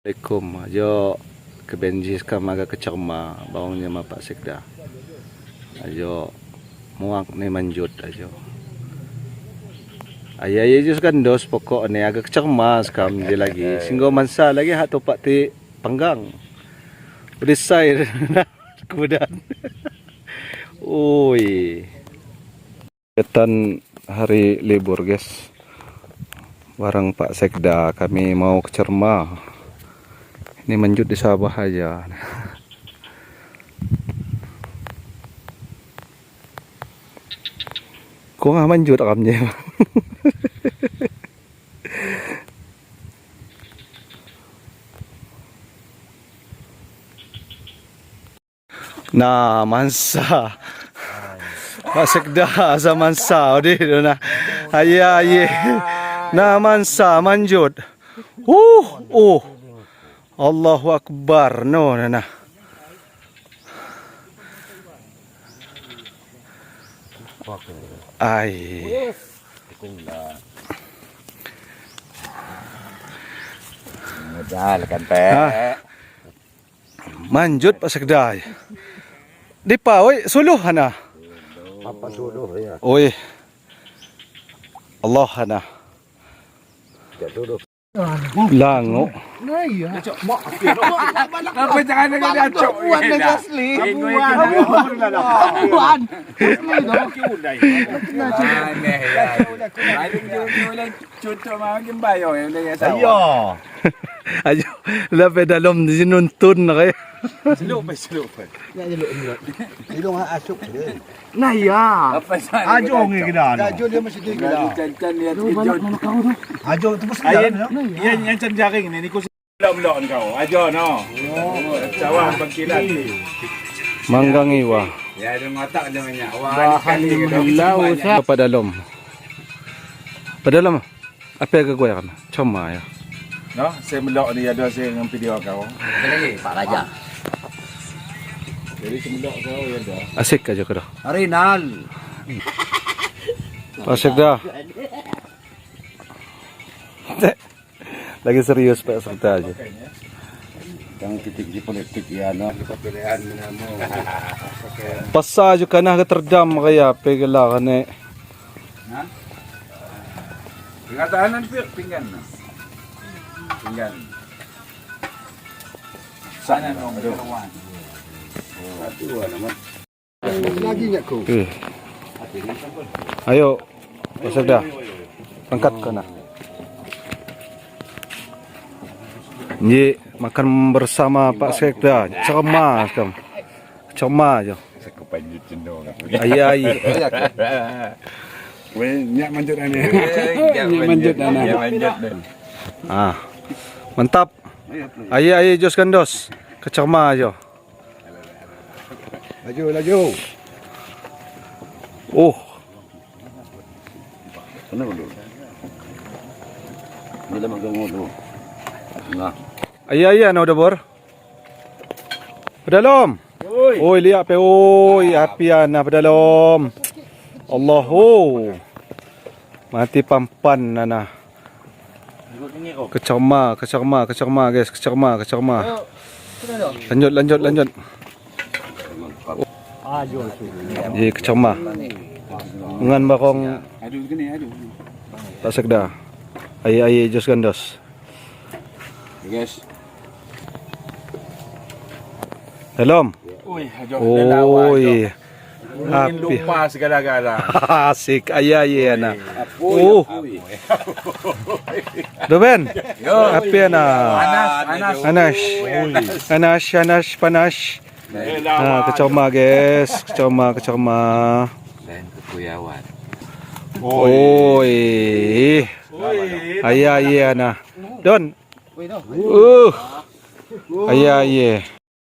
Assalamualaikum. Ajo ke Benjis kam agak ke Cerma bawangnya ma Pak Sekda. Ajo muak nih manjut ajo. Ayah ayah jus gandos pokok nih agak ke Cerma sekam dia lagi. Sehingga mansa lagi hak topak ti panggang. Udah kemudian. Oi. Kegiatan hari libur guys. Bareng Pak Sekda kami mau ke Cerma. Ini manjut di Sabah aja. Kok nggak manjut akamnya? Nah, mansa. Pak Sekda asa mansa odi nah. Ayah aye. Nah, mansa manjut. Allahu Akbar. No, nah. Ai. Modal kan pe. Manjut Pak Sekda. Dipa oi suluh hana. Apa suluh ya? Oi. Allah hana. Suluh. Lango. Apa jangan dengan acok? Abuan na asli. Abuan. Abuan. Aneh ya. Ayo. Ayo, lape dalam di nuntun na kayo. Ilong asuk. Nah ya. Ajo ngi kita. Ajo dia masih di kita. Ajo itu pasti Ayan, yan yan chan jaring ni ko melok kau. Ajo no. Sawah bangkilan. Manggang iwa. Ya ada ngotak dia banyak. Wah, ni Padalom. Padalom. Apa yang gua kan? Cuma ya. No, saya melok ni ada saya dengan video kau. Pak Raja. Jadi saya melok kau ya dah. Asik aja kau. Rinal. Asik dah. Lagi serius Pak Sekda aja. Kang titik di politik ya no. Pilihan mo. Pasa aja kanah ke terdam kaya pegela kane. Pingatanan pinggan. Pinggan. Sana no. Lagi enggak kau? Eh. Ayo, Pak Sekda. Angkat kana. Nyi makan bersama Pak Sekda. Cerma sekarang. Cerma aja. Sekepanjut cendol. Ayah ayah. Weh, nyak manjut ani. Nyak manjut ana. Nyak manjut. Ah. Mantap. Ayah ayah jos gandos. Ke Cerma aja. Laju laju. Oh, Mana dulu? Ini lemah dulu. Nah. ayah ayah no dabor. Pedalom. Oi, lihat pe oi, api ana pedalom. Allahu. Mati pampan nana. Kecerma, kecerma, kecerma guys, kecerma, kecerma. Lanjut, lanjut, lanjut. Ye kecerma. Ngan bakong Aduh kini aduh. Pak Sekda. Ayah ayah jos gandos. Guys. Dalam. Oi, ajo. Oi. Mungkin Api. lupa segala-gala. Asik ayah ayah ana. Oh. Doben. Api ana. Anas, anas. Anash. Anash, anash, panash. Ah, kecerma guys, kecerma, kecerma. Lain kekuyawan. Oi. Ayah ayah ana. Don. Ayah ayah.